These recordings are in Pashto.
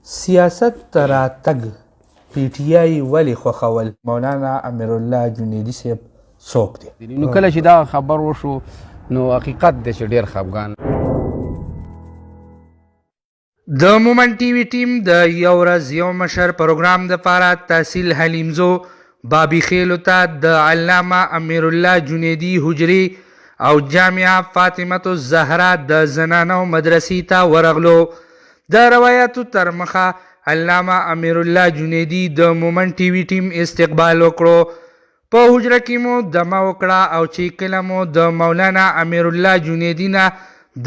سیاست ته راتګ پي ټي آی ولې خوښول؟ مولانا امیرالله جنیدي صاحب څوک دی؟ نو کله چې دا خبر وشو نو حقیقت دی چې ډیر خفګان. د مومن ټي وي ټیم د یو ورځ یو مشر پروګرام دپاره تحصیل حلیمزو بابي خېلو ته د علامه امیرالله جنیدي حجرې او جامعه فاطمة الزهرا د زنانو مدرسې ته ورغلو. د روایاتو تر مخه علامه امیرالله جنیدي د مومن ټي وي ټیم استقبال وکړو. په حجره کې مو دمه وکړه او چې کله مو د مولانا امیرالله جنیدي نه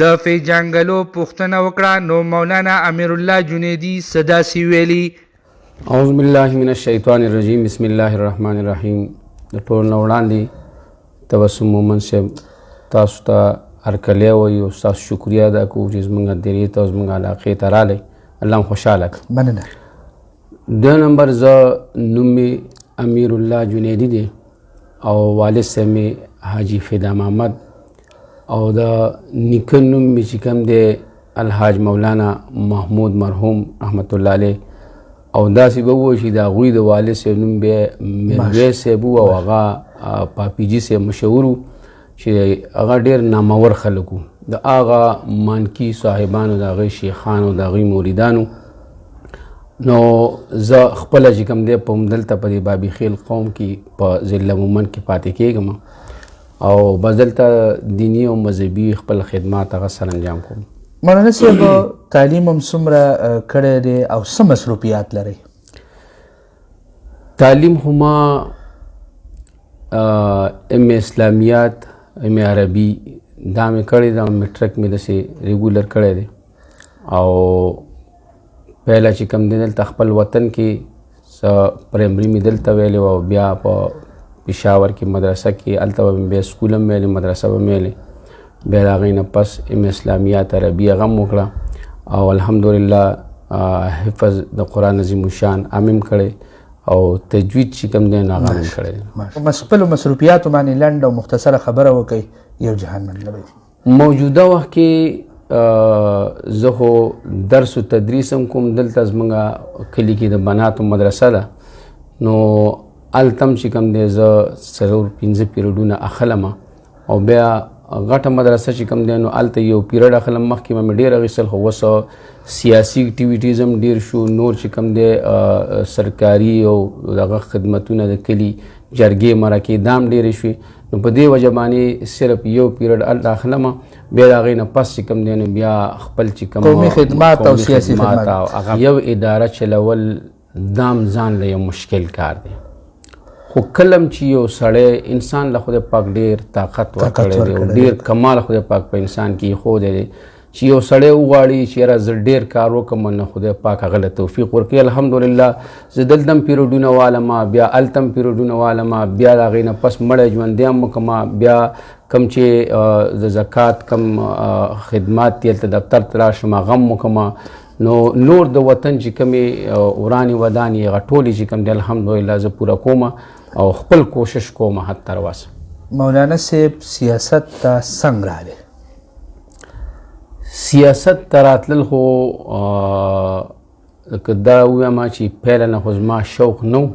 د فیجانګلو پوښتنه وکړه نو مولانا امیرالله جنیدي څه داسې ویلي. اعوذ بالله من الشیطان الرجیم، بسم الله الرحمن الرحیم. د ټولو نه وړاندې تبسم مومن صاحب تاسو ته هرکلی وایو، ستاسو شکریه ادا کوو چې زموږ دیرې ته او زموږ علاقې ته راغلی، الله مو خوشحاله کړه. مننه. دویم نمبر، زه نوم مې امیرالله جنیدي دی او والد صاحب مې حاجي فدا محمد او د نیکه نوم مې چې کوم دی الحاج مولانا محمود مرحوم رحمت الله علیه، او داسې به ووایو چې د هغوی د والد صاحب نوم بیا میرویس صاحب و او هغه پاپیجي صاحب مشهور و چې هغه ډېر نامور خلک وو، د هغه مانکي صاحبانو، د هغې شیخانو، د هغوی مریدانو. نو زه خپله چې کوم دی په همدلته په دې بابي خیل قوم کې په ضلع مومند کې پاتې کېږم او بس دلته دیني او مذهبي خپل خدمات هغه سر انجام کوم. مولانا صاحب تعلیم هم څومره کړی دی او څه مصروفیات لرئ؟ تعلیم خو ما ام اسلامیات، ام عربي دا مې کړی ده، میټرک مې داسې ریګولر کړی دی او پهله چې کوم دی دلته خپل وطن کې څه پرایمري مې دلته ویلې وه او بیا په پېښور کې مدرسه کې هلته به مې بیا سکول هم ویلې، مدرسه به مې ویلې، بیا د هغې نه پس ام اسلامیات عربي هغه هم وکړه او الحمدلله حفظ د قرآن عظیم الشان هم یې کړی او تجوید چې کوم دی نو هغه هم کړی دی. خپلو مصروفیاتو باندې لنډه او مختصره خبره وکړئ، یو جهان مننه به وي. موجوده وخت کې زه خو درس و تدریس هم کوم، دلته زموږ کلي کې د بناتو مدرسه ده، نو هلته هم چې کوم دی زه 4-5 پیریډونه اخلم او بیا غټه مدرسه چې کوم دی نو هلته یو پیریډ اخلم. مخکې به مې ډېر اخیستل خو اوس سیاسي اکټیویټیز هم ډېر شو، نور چې کوم دی سرکاري او دغه خدمتونه د کلي جرګې مرکې دا هم ډېرې شوې، نو په دې وجه باندې صرف یو پیریډ هلته اخلم، بیا د هغې نه پس چې کوم دی نو بیا خپل چې کوم قومي خدمات او قومي سیاسي خدمات خدمات. او هغه یو اداره چلول دام ځان له یو مشکل کار دی، خو کلم چې یو سړی انسان له خدای پاک ډېر طاقت ورکړی دی او ډېر کمال خدای پاک په انسان کې ایښودی دی چې یو سړی وغواړي چې یاره زه ډېر کار وکړم نو خدای پاک هغه له توفیق ورکړي. الحمدلله زه دلته هم پیریډونه والم، بیا هلته هم پیریډونه والم، بیا د هغې نه پس مړی ژوندی هم وکړم، بیا کوم چې د زکات کوم خدمات دي هلته دفتر ته لاړ شم هغه هم وکړم. نو نور د وطن چې کومې ورانې ودانې هغه ټولې چې کوم دی الحمدلله زه پوره کوم او خپل کوشش کوم حد تر وسه. مولانا صاحب سیاست ته څنګه راغلی؟ سیاست ته راتلل خو که دا ووایم چې پیله نه خو زما شوق نه و،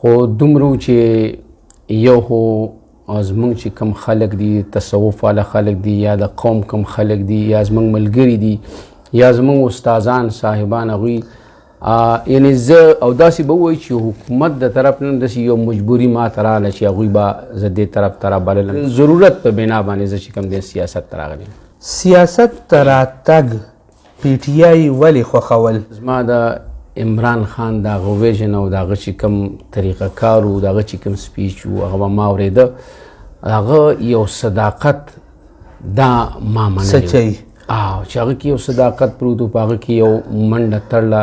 خو دومره و چې یو خو زمونږ چې کوم خلک دي تصوف والا خلک دي یا د قوم کوم خلک دي یا زمونږ ملګري دي یا زمونږ استادان صاحبان هغوی یعنې زه او داسې به ووایي چې حکومت د طرف نه داسې یو مجبوري ما ته راغله چې هغوی به زه دې طرف ته رابللم، ضرورت په بنا باندې زه چې کوم دی سیاست ته راغلی یم. سیاست ته راتګ پي ټي آی ولې خوښول؟ زما د عمران خان د هغه ویژن او د هغه چې کوم طریقه کار و، د هغه چې کوم سپیچ و، هغه به ما اورېده، هغه یو صداقت دا ما منلی و. سچای. چې هغه کې یو صداقت پروت و، په هغه کې یو منډه تړله،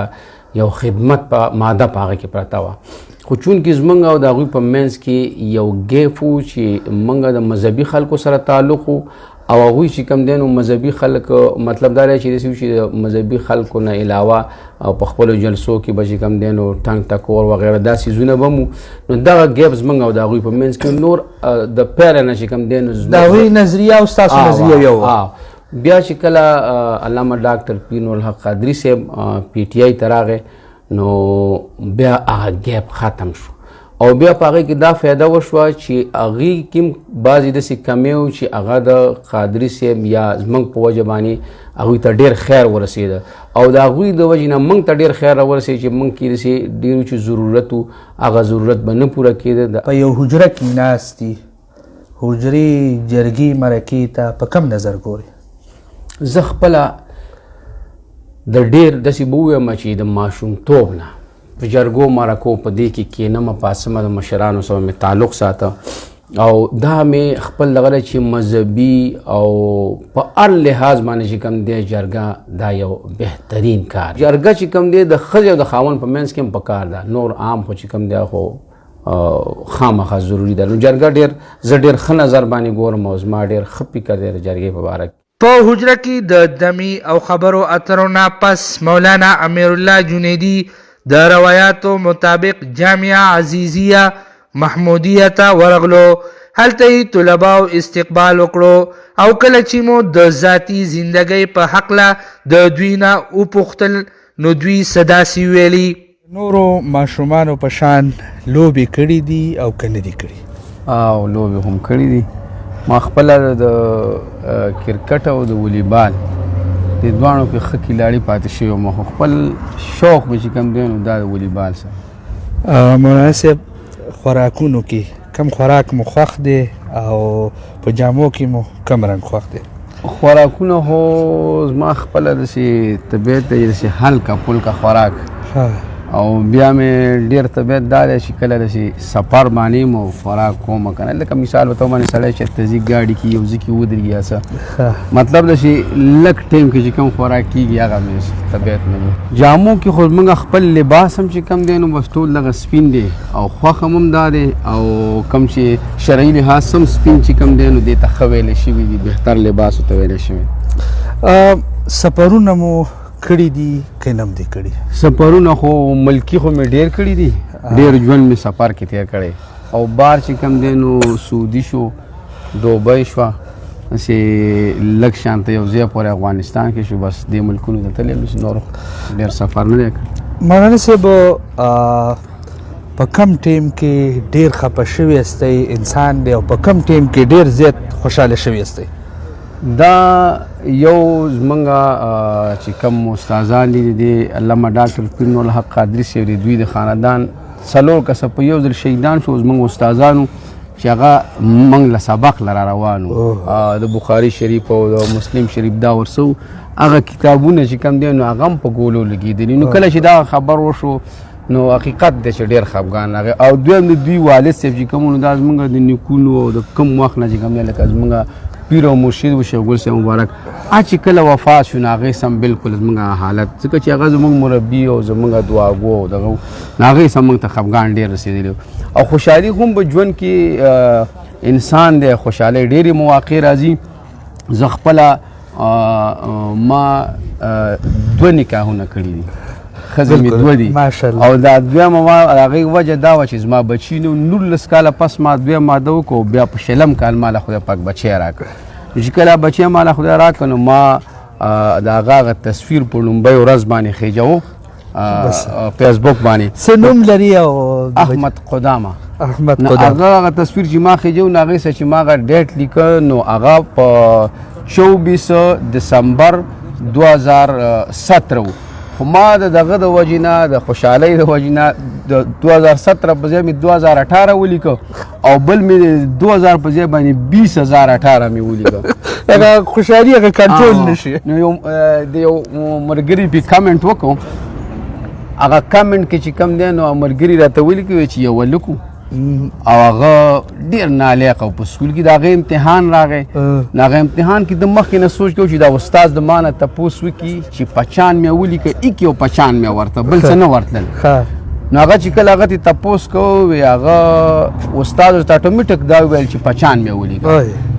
یو خدمت په ماده په هغه کې پرته وه. خو چونکې زمونږ او د هغوی په منځ کې یو ګیف و چې مونږ د مذهبي خلکو سره تعلق و او هغوی چې کوم دی نو مذهبي خلک، مطلب دا دی چې داسې وي چې د مذهبي خلکو نه علاوه او په خپلو جلسو کې به چې کوم دی نو ټنګ ټکور وغیره دا څیزونه به مو، نو دغه ګیپ زمونږ او د هغوی په منځ کې نور د پیله نه چې کوم دی نو د هغوی نظریه او ستاسو نظریه یو وه. بیا چې کله علامه ډاکټر پیر نورالحق قادري صاحب پي ټي آی ته راغی نو بیا هغه ګیپ ختم شو، او بیا په هغې کې دا فایده وشوه چې هغې کې هم بعضې داسې کمی و چې هغه د قادري صاحب یا زموږ په وجه باندې هغوی ته ډېر خیر ورسېده، او د هغوی د وجې نه موږ ته ډېر خیر راورسېد چې موږ کې داسې ډېرو چې ضرورت و هغه ضرورت به نه پوره کېده. په یو حجره کې ناست دي، حجرې جرګې مرکې ته په کم نظر ګوري؟ زه خپله د ډېر داسې به ووایم چې د ماشومتوب نه په جرګو مرکو په دې کې کینم پاسمه، د مشرانو سره مې تعلق ساته، او دا مې خپل دغه دی چې مذهبي او په هر لحاظ باندې چې کوم دی جرګه دا یو بهترین کار. جرګه چې کوم دی د ښځې او د خاوند په منځ کې هم په کار ده، نور عام خو چې کوم دی خو خامخا ضروري ده. نو جرګه ډېر زه ډېر ښه نظر باندې ګورم او زما ډېر ښه فکر دی د جرګې په باره کې. په حجره کې د دمې او خبرو اترو نه پس مولانا امیرالله جنیدي د روایاتو مطابق جامعه عزیزیه محمودیه ته ورغلو، هلته یې طلباو استقبال وکړو، او کله چې مو د ذاتي زندګۍ په حقله د دوی نه وپوښتل نو دوی څه داسې ویلي: نورو ماشومانو په شان لوبې کړې دي او که نه دي کړي؟ او لوبې هم کړې دي. ما خپله د کرکټ او د والیبال د دواړو کې ښه کلاړي پاتې شوی وم، خو خپل شوق مې چې کوم دی نو دا د والیبال سره. مولانا صاحب، خوراکونو کې کم خوراک مو خوښ دی او په جامو کې مو کم رنګ خوښ دی؟ خوراکونه خو زما خپله داسې طبیعت دی داسې هلکه پلکه خوراک، او بیا مې ډېر طبیعت دا دی چې کله داسې سفر باندې مو خوراک کوم که نه، لکه مثال به ته باندې سړی چېرته ځي ګاډي کې یو ځای کې ودرېږي یا څه، مطلب داسې لږ ټایم کې چې کوم خوراک کېږي هغه مې طبیعت نه دی. جامو کې خو زموږ خپل لباس هم چې کوم دی نو بس ټول دغه سپین دی، او خوښ هم دا دی، او کوم چې شرعي لحاظ هم سپین چې کوم دی نو دې ته ښه ویلی شوي دي، بهتر لباس ورته ویلی شوی. سفرونه مو کړي دي که نه دي کړي؟ سفرونه خو ملکي خو مې ډېر کړي دي، ډېر ژوند مې سفر کې تېر کړی، او بار چې کوم دی نو سعودي شو، دوبۍ شوه، داسې لږ شانته یو ځای پورې افغانستان کې شو، بس دې ملکونو ته تللی یم، نور ډېر سفر نه دی کړی. مولانا صاحب، په کم ټایم کې ډېر خفه شوی یاستئ انسان دی، او په کم ټایم کې ډېر زیات خوشحاله شوی یاستئ؟ دا یو زمونږ چې کوم استادان دي د علامه ډاکټر پیر نورالحق قادري صاحب د دوی د خاندان څلور کسه په یو ځل شهیدان شو، زمونږ استادانو چې هغه موږ له سبق له روان وو، د بخاري شریف او د مسلم شریف دا ورڅه وو، هغه کتابونه چې کوم دی نو هغه هم په ګولو لګېدلي. نو کله چې دا خبر وشو نو حقیقت دی چې ډېر خفګان راغی. او دویم د دوی والد صاحب چې کوم نو دا زمونږ د نیکونو او د کوم وخت نه چې کوم دی لکه زمونږ پیر او مرشد و شیخ ګل صاحب مبارک چې کله وفات شو نو هغې سم بالکل زمونږ حالت، ځکه چې هغه زمونږ مربي او زمونږ دعاګو او دغه نو هغې سم موږ ته خفګان ډېر رسېدلی. او خوشحالي هم په ژوند کې انسان دی، خوشحالۍ ډېرې مواقع راځي. زه خپله ما دوه نکاحونه کړي دي، ښځې مې دوه دي، او دا دویمه ما هغې وجه دا وه چې زما بچي نو 19 کاله پس ما دویم واده وکړو، بیا په شلم کال ما له خدای پاک بچی راکړ. چې کله بچی ما له خدای راکړ نو ما د هغه هغه تصویر په لومړۍ ورځ باندې خېجوو فیسبوک باندې. څه نوم لري؟ او احمد قدامه. احمد قدامه. هغه هغه تصویر چې ما خېجوو نو هغې سره چې ما هغه ډیټ لیکه نو هغه په 24 دسمبر 2017 و. خو ما د دغه د وجې نه، د خوشحالۍ د وجې نه د 2017 په ځای مې 2018 ولیکه، او بل مې 2000 په ځای باندې 20018 مې ولیکه. هغه خوشحالي هغه کنټرول نه شي. نو یو د یو ملګري پې کمنټ وکړو، هغه کمنټ کې چې کوم دی نو ملګري راته ولیکه چې یو هلک و، او هغه ډېر نالیقه و په سکول کې، د هغې امتحان راغی. نو هغه امتحان کې د مخکې نه سوچ کوو چې دا استاد د ما نه تپوس وکړي چې پچان مې ولیکه، ایک یو پچان مې ورته بل څه نه ورتلل. نو هغه چې کله هغه ته تپوس کوو وی هغه استاد ورته اتوماتیک دا وویل چې پچان مې ولیکه.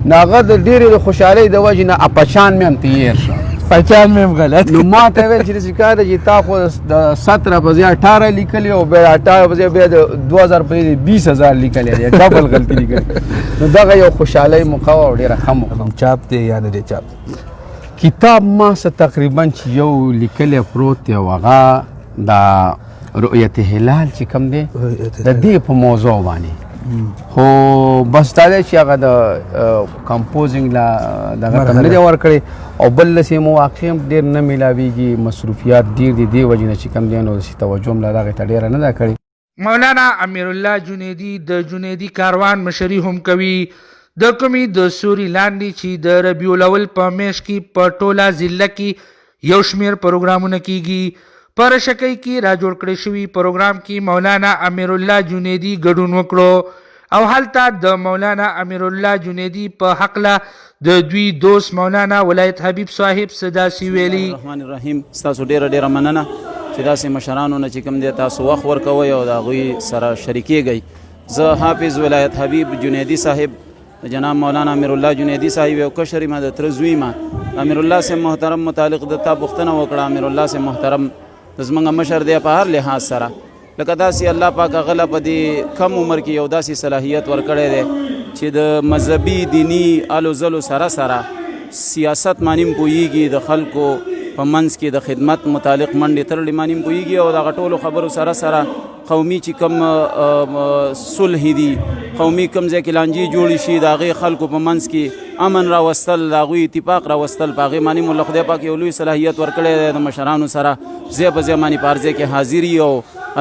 نو هغه د ډېرې د خوشحالۍ د وجې نه اپچان مې هم تېر شو، پچان مې هم غلط. نو ما ته ویل چې داسې کار دی چې تا خو د 17 په ځای 18 لیکلی او بیا 18 په ځای بیا د 2000 په ځای 20000 لیکلی دی، ډبل غلطي لیکلی. نو دغه یو خوشحالۍ موقع وه او ډېره ښه موقع. چاپ دی یا نه دی چاپ؟ کتاب ما څه تقریبا چې یو لیکلی پروت دی، او هغه د رؤیت هلال چې کوم دی د دې په موضوع باندې، خو بس دا دی چې هغه د کمپوزینګ لا دغه ته نه دی ورکړی، او بل داسې مواقع هم ډېر نه میلاویږي، مصروفیات ډېر دي، دې وجې نه چې کوم دی نو داسې توجه هم لا دغې ته ډېره نه ده کړې. مولانا امیرالله جنیدي د جنیدي کاروان مشري هم کوي، د کومې د سوري لاندې چې د ربیع الاول په میاشت کې په ټوله ضلع کې یو شمېر پروګرامونه کیږي. په رشکۍ کې را جوړ کړی شوي پروګرام کې مولانا امیرالله جنیدي ګډون وکړو، او هلته د مولانا امیرالله جنیدي په حقله د دوی دوست مولانا ولایت حبیب صاحب څه داسې ویلي. الرحمن الرحیم. ستاسو ډېره ډېره مننه چې داسې مشرانو نه چې کوم دی تاسو وخت ورکوئ او د هغوی سره شریکېږئ. زه حافظ ولایت حبیب جنیدي صاحب، جناب مولانا امیرالله جنیدي صاحب یو کشر ما د تره زوی ما. امیرالله صاحب محترم متعلق د تا پوښتنه وکړه. امیرالله صاحب محترم زمونږ مشر دی په هر لحاظ سره، لکه داسې الله پاک هغه له په دې کم عمر کې یو داسې صلاحیت ورکړی دی چې د مذهبي دیني الو ځلو سره سره سیاست باندې هم پوهېږي، د خلکو په منځ کې د خدمت متعلق منډې ترړې باندې هم پوهېږي، او دغه ټولو خبرو سره سره قومي چې کوم صلح دي، قومي کوم ځای کې لانجې جوړې شي د هغې خلکو په منځ کې امن راوستل، د هغوی اتفاق راوستل، په هغې باندې مو له خدای پاک یو لوی صلاحیت ورکړی دی. د مشرانو سره ځای په ځای باندې په هر ځای کې حاضر یي، او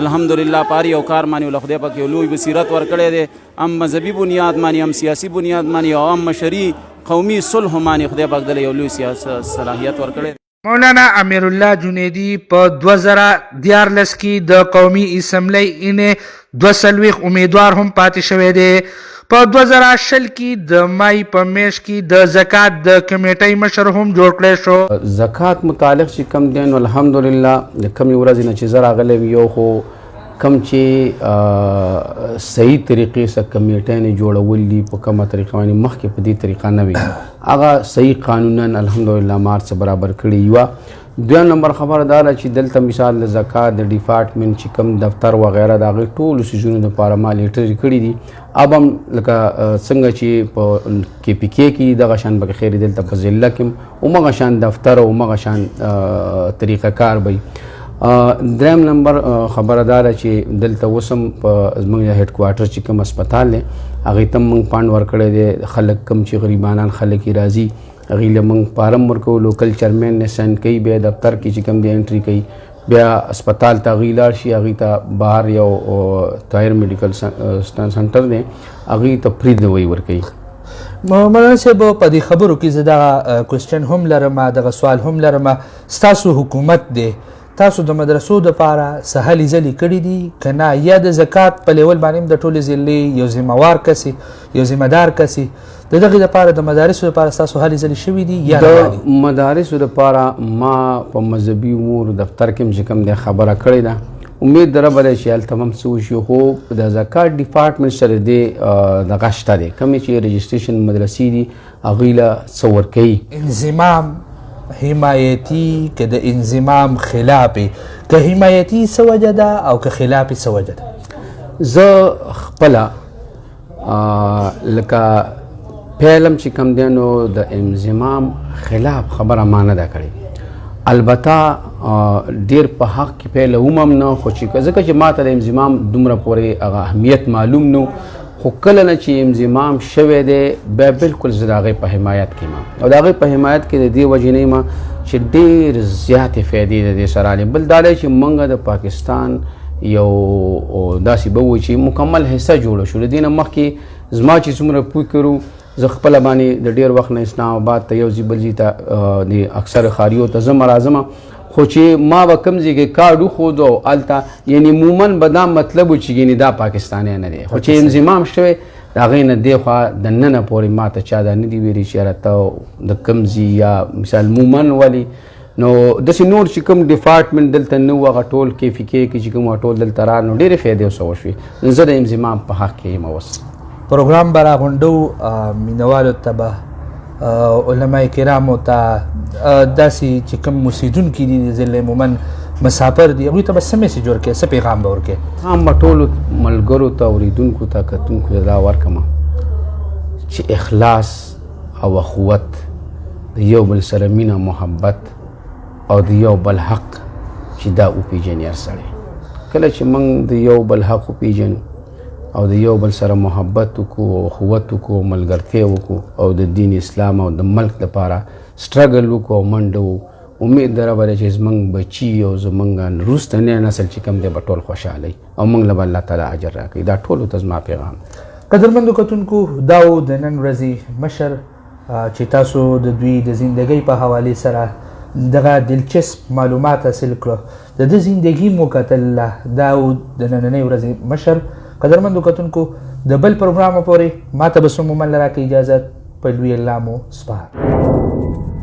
الحمدلله په هر یو کار باندې له خدای پاک یو لوی بصیرت ورکړی دی، هم مذهبي بنیاد باندې، هم سیاسي بنیاد باندې، او هم مشري قومي صلح باندې خدای پاک دله یو لوی صلاحیت ورکړی. مولانا امیرالله جنیدي په 2013 کې د قومي اسمبلۍ اینې 42 امیدوار هم پاتې شوی دی. په 2020 کې د مای په میاشت کې د زکات د کمیټۍ مشر هم جوړ کړی شو. زکات متعلق چې کوم دی نو الحمدلله د کمې ورځې نه چې زه راغلی یم، یو خو کم چې صحیح طریقې سره کمیټۍ نه جوړول دي، په کومه طریقه باندې مخکې په دې طریقه نه وي، هغه صحیح قانونا الحمدلله ما هر څه برابر کړي. یوه دویم نمبر خبره دا ده چې دلته مثال د زکات د ډیپارټمنټ چې کوم دفتر وغیره د هغې ټولو څیزونو دپاره ما لیټرې کړي دي. اب هم لکه څنګه چې په کې پي کې کې دغه شان به خیر دلته په ضلع کې هم همغه شان دفتر او همغه شان طریقه کار به وي. دریم نمبر خبره دا ده چې دلته اوس هم په زموږ هډ کوارټر چې کوم هسپتال دی هغې ته هم موږ فنډ ورکړی دی. خلک کوم چې غریبانان خلک یې راځي هغې له موږ فارم ورکوو، لوکل چیرمین نه ساین کوي، بیا دفتر کې چې کوم دی انټري کوي، بیا هسپتال ته هغوی لاړ شي، هغوی ته بهر یو طاهر میډیکل سنټر دی هغوی ته فري دوایي ورکوي. مولانا صاحب په دې خبرو کې زه دغه کوېسچن هم لرم، دغه سوال هم لرم. ستاسو حکومت دی، تاسو د مدرسو دپاره څه هلې ځلې کړې دي که نه، یا د زکات په لیول باندې هم د ټولې ضلعې یو ذمهوار کس یې، یو ذمه دار کس یې، د دغې دپاره د مدارسو دپاره ستاسو هلې ځلې شوې دي یا نه؟ د مدارسو دپاره ما په مذهبي امور دفتر کې هم چې کوم دی خبره کړې ده، امید د ربه دی چې هلته هم څه وشي. خو د زکات ډپارټمنټ سره دې دغه شته دی، کومې چې رجسټریشن مدرسې دي هغوی له څه ورکوي. انضمام حمایتي که د انضمام خلاف، که حمایتي څه وجه ده او که خلاف څه وجه ده؟ زه خپله لکه پیلم چې کوم دی نو د انضمام خلاف خبره ما نه ده کړې، البته ډېر په حق کې پیله وم هم نه، خو چې ځکه چې ما ته د انضمام دومره پورې هغه اهمیت معلوم نه و، خو کله نه چې انضمام شوی دی بیا بالکل زه د هغې په حمایت کې یم، او د هغې په حمایت کې د دې وجې نه یم چې ډېر زیاتې فایدې د دې سره راغلې. بل دا دی چې موږ د پاکستان یو داسې به ووایو چې مکمل حصه جوړه شو. له دې نه مخکې زما چې څومره فکر و، زه خپله باندې د ډېر وخت نه اسلام آباد ته یو ځای بل ځای ته، د اکثر ښاریو ته ځم راځم، خو چې ما به کوم ځای کې کارډ وښود او هلته یعنې عموماً به دا مطلب و چې ګینې دا پاکستانی نه دی، خو چې انضمام شوی د هغې نه دې خوا د ننه پورې ما ته چا دا نه دي ویلي چې یاره ته د کوم ځای یا مثال عموماً ولې. نو داسې نور چې کوم ډپارټمنټ دلته نه و، هغه ټول کې فی کې کې چې کوم ټول دلته راغلل، نو ډېرې فایدې ورسره وشوې. نو زه د انضمام په حق کې یم. اوس پروګرام به راغونډو، مینوالو ته به، علماء کرامو ته، داسې چې کوم اوسېدونکي دي د ضلع عموماً مسافر دي، هغوی ته به څه میسج ورکړې، څه پیغام به ورکړې؟ عام به ټولو ملګرو ته، اورېدونکو ته، کتونکو ته دا ورکړم چې اخلاص او اخوت د د یو بل سره مینه، محبت او د یو بل حق چې دا وپېژني. هر سړی کله چې موږ د یو بل حق وپېژنو او د یو بل سره محبت وکړو او اخوت وکړو او ملګرتیا وکړو او د دین اسلام او د ملک لپاره struggle وکړو او منډه وو، امید د ربه دی چې زمونږ بچي او زمونږ وروستنی نسل چې کوم دی به ټول خوشحاله او مونږ له به الله تعالی اجر راکړي. دا ټولو ته زما پیغام دی. قدرمندو کتونکو، دا و د نن ورځې مشر چې تاسو د دوی د زندګۍ په حوالې سره دغه دلچسپ معلومات حاصل کړو، د ده زندګي مو کتله. دا و د نننۍ ورځې مشر. قدرمندو کتونکو، د بل پروګرام پورې ما ته به سمو من راکړئ اجازت. په لوی الله مو سپارم.